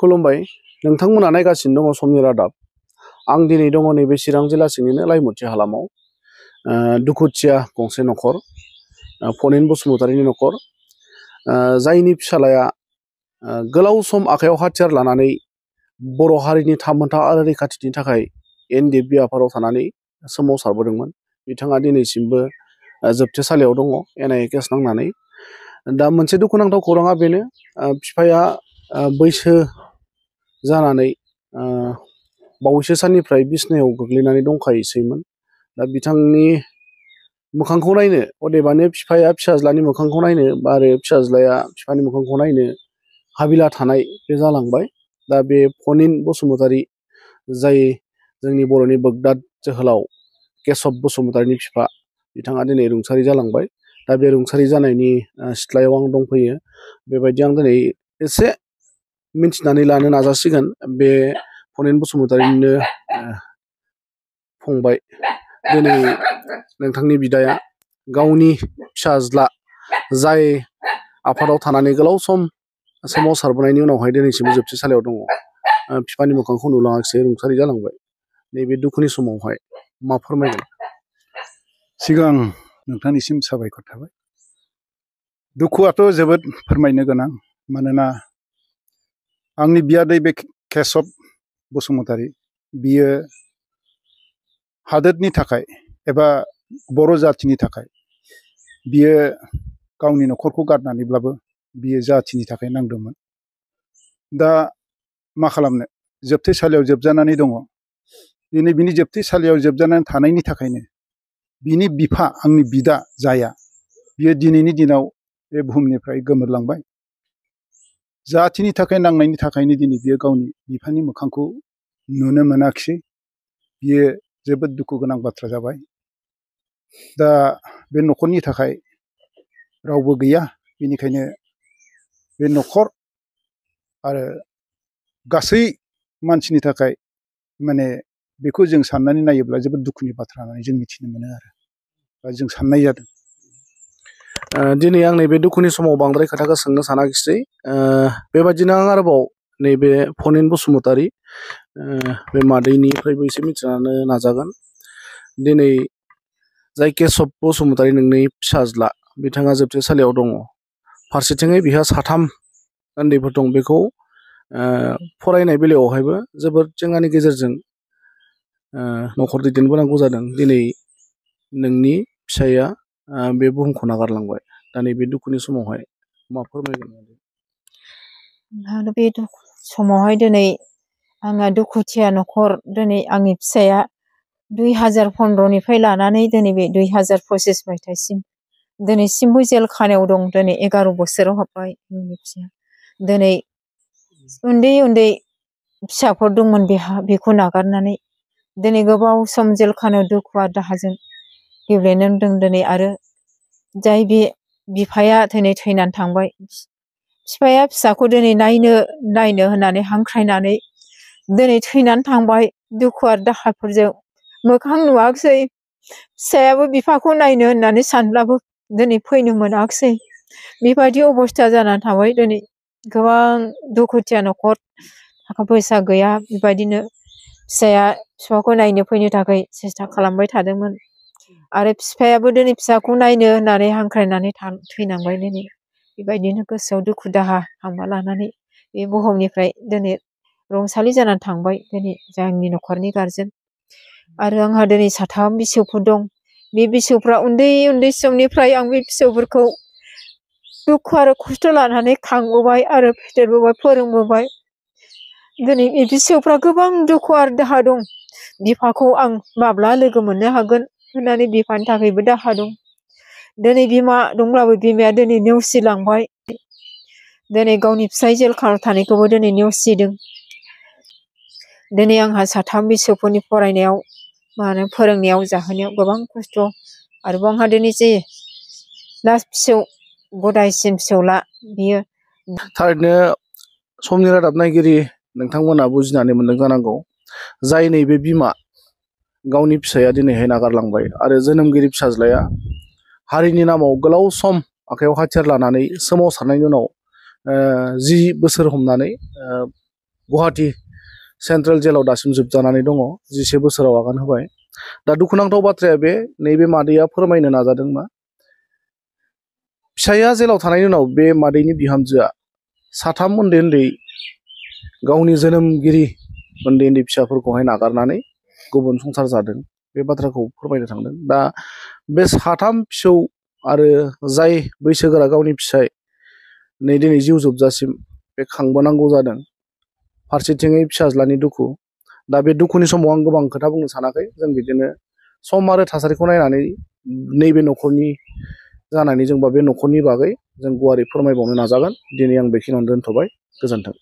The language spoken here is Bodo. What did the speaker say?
खुलुमबाय नोंथांमोना नायगासिनो दङ समनि रादाब आं दिनै दङ नैबे चिरां जिल्ला सिंनिनो लाइमुथि हालामाव दुखुथिया गंसे नखर फनिन बसुमतारीनि नखर जायनि फिसालाया गोलाव सम आखायाव हाथियार लानानै बर' हारिनि थामोनथा आरो रैखाथिनि थाखाय एनडिएफबि आफादाव थानानै सोमावसारबोदोंमोन बिथाङा दिनैसिमबो जोबथेसालियाव दङ एनआइए केस नांनानै दा मोनसे दुखुनांथाव खौराङा बेनो बिफाया बैसो जानानै बावैसो साननिफ्राय बिसनायाव गोग्लैनानै दंखायोसैमोन दा बिथांनि मोखांखौ नायनो अदेबानो बिफाया फिसाज्लानि मोखांखौ नायनो आरो फिसाज्लाया बिफानि मोखांखौ नायनो हाबिला थानाय बे जालांबाय दा बे फनिन बसुमतारी जाय जोंनि बर'नि बोगदाद जोहोलाव केशब बसुमतारीनि बिफा बिथाङा दिनै रुंसारि जालांबाय दा बे रुंसारि जानायनि सिथ्लायाव आं दंफैयो बेबायदि आं दिनै एसे मिन्थिनानै लानो नाजासिगोन बे फनिन बसुमतारीनिनो फंबाय दिनै नोंथांनि बिदाया गावनि फिसाज्ला जाय आफादाव थानानै गोलाव सम सोमावसारबोनायनि उनावहाय दिनैसिमबो जोबथेसालियाव दङ बिफानि मोखांखौ नुलाङाखिसै रुंसारि जालांबाय नैबे दुखुनि समावहाय मा फोरमायगोन सिगां नोंथांनिसिम साबायखर थाबाय दुखुआथ' जोबोद फोरमायनो गोनां मानोना आंनि बियादै बे केशब बसुमतारी बियो हादोरनि थाखाय एबा बर' जाथिनि थाखाय बियो गावनि न'खरखौ गारनानैब्लाबो बियो जाथिनि थाखाय नांदोंमोन दा मा खालामनो जोबथेसालियाव जोबजानानै दङ दिनै बिनि जोबथेसालियाव जोबजानानै थानायनि थाखायनो बिनि बिफा आंनि बिदा जाया बियो दिनैनि दिनाव बे बुहुमनिफ्राय गोमोरलांबाय जाथिनि थाखाय नांनायनि थाखायनो दिनै बियो गावनि बिफानि मोखांखौ नुनो मोनाखिसै बियो जोबोद दुखु गोनां बाथ्रा जाबाय दा बे न'खरनि थाखाय रावबो गैया बेनिखायनो बे न'खर आरो गासै मानसिनि थाखाय माने बेखौ जों साननानै नायोब्ला जोबोद दुखुनि बाथ्रा होननानै जों मिथिनो मोनो आरो बा जों साननाय जादों दिनै आं नैबे दुखुनि समाव बांद्राय खोथाखौ सोंनो सानाखिसै बेबायदिनो आं आरोबाव नैबे फनिन बसुमतारी बे मादैनिफ्रायबो एसे मिथिनो नाजागोन दिनै जाय केशब बसुमतारी नोंनि फिसाज्ला बिथाङा जोबथेसालियाव दङ फारसेथिङै बिहा साथाम उन्दैफोर दं बेखौ फरायनाय बेलायावहायबो जोबोद जेंनानि गेजेरजों न'खर दैदेनबोनांगौ जादों दिनै नोंनि फिसाया बे बुहुमखौ नागारलांबाय दा नैबे दुखुनि समावहाय मा फोरमायगोन बे समावहाय दिनै आंहा दुखुथिया न'खर दिनै आंनि फिसाया 2015निफ्राय लानानै दिनै बे 2025 मायथाइसिम दिनैसिमबो जेल खानायाव दं दिनै 11 बोसोराव हाबबाय आंनि फिसाया दिनै उन्दै उन्दै फिसाफोर दंमोन बेखौ नागारनानै दिनै गोबाव सम जेल खानायाव दुखु आरो दाहाजों गेब्लेनो दं दिनै आरो जाय बे बिफाया दिनै थैनानै थांबाय बिफाया फिसाखौ दिनै नायनो होननानै हांख्रायनानै दिनै थैनानै थांबाय दुखु आरो दाहाफोरजों मोखां नुवाखिसै फिसायाबो बिफाखौ नायनो होननानै सानब्लाबो दिनै फैनो मोनाखिसै बेबायदि अबस्था जानानै थाबाय दिनै गोबां दुखुथिया न'खर थाखा फैसा गैया बेबायदिनो फिसाया बिफाखौ नायनो फैनो थाखाय सेस्था खालामबाय थादोंमोन आरो बिफायाबो दिनै फिसाखौ नायनो होननानै हांख्रायनानै थैनांबाय दिनै बेबायदिनो गोसोआव दुखु दाहा हांमा लानानै बे बुहुमनिफ्राय दिनै रुंसारि जानानै थांबाय दिनै जोंनि न'खरनि गारजेन आरो आंहा दिनै साथाम फिसौफोर दं बे फिसौफ्रा उन्दै उन्दै समनिफ्राय आं बे फिसौफोरखौ दुखु आरो खस्थ' लानानै खांबोबाय आरो फेदेरबोबाय फोरोंबोबाय दिनै बे फिसौफ्रा गोबां दुखु आरो दाहा दं बिफाखौ आं माब्ला लोगो मोननो हागोन होननानै बिफानि थाखायबो दाहा दं दिनै बिमा दंब्लाबो बिमाया दिनै नेवसिलांबाय दिनै गावनि फिसाय जेल खानायाव थानायखौबो दिनै नेवसिदों दिनै आंहा साथाम फिसौफोरनि फरायनायाव फोरोंनायाव जाहोनायाव गोबां खस्थ' आरोबाव आंहा दिनै जे लास्ट फिसौ गदायसिन फिसौला बियो थारैनो समनि रादाब नायगिरि नोंथांमोना बुजिनानै मोनदों जानांगौ जाय नैबे बिमा गावनि फिसाया दिनैहाय नागारलांबाय आरो जोनोमगिरि फिसाज्लाया हारिनि नामाव गोलाव सम आखायाव हाथियार लानानै सोमावसारनायनि उनाव 10 बोसोर हमनानै गुवाहाटी सेन्ट्रेल जेलाव दासिम जोबजानानै दङ 11 बोसोराव आगान होबाय दा दुखुनांथाव बाथ्राया बे नैबे मादैया फोरमायनो नाजादों मा फिसाया जेलाव थानायनि उनाव बे मादैनि बिहामजोआ साथाम उन्दै उन्दै गावनि जोनोमगिरि उन्दै उन्दै फिसाफोरखौहाय नागारनानै गुबुन संसार जादों बे बाथ्राखौ फोरमायनो थांदों दा बे साथाम फिसौ आरो जाय बैसोगोरा गावनि फिसाय नै दिनै जिउ जोबजासिम बे खांबोनांगौ जादों फारसेथिङै फिसाज्लानि दुखु दा बे दुखुनि समाव आं गोबां खोथा बुंनो सानाखै जों बिदिनो सम आरो थासारिखौ नायनानै नैबे न'खरनि जानानै जों बा बे न'खरनि बागै जों गुवारै फोरमायबावनो नाजागोन दिनै आं बेखिनियावनो दोनथ'बाय गोजोन्थों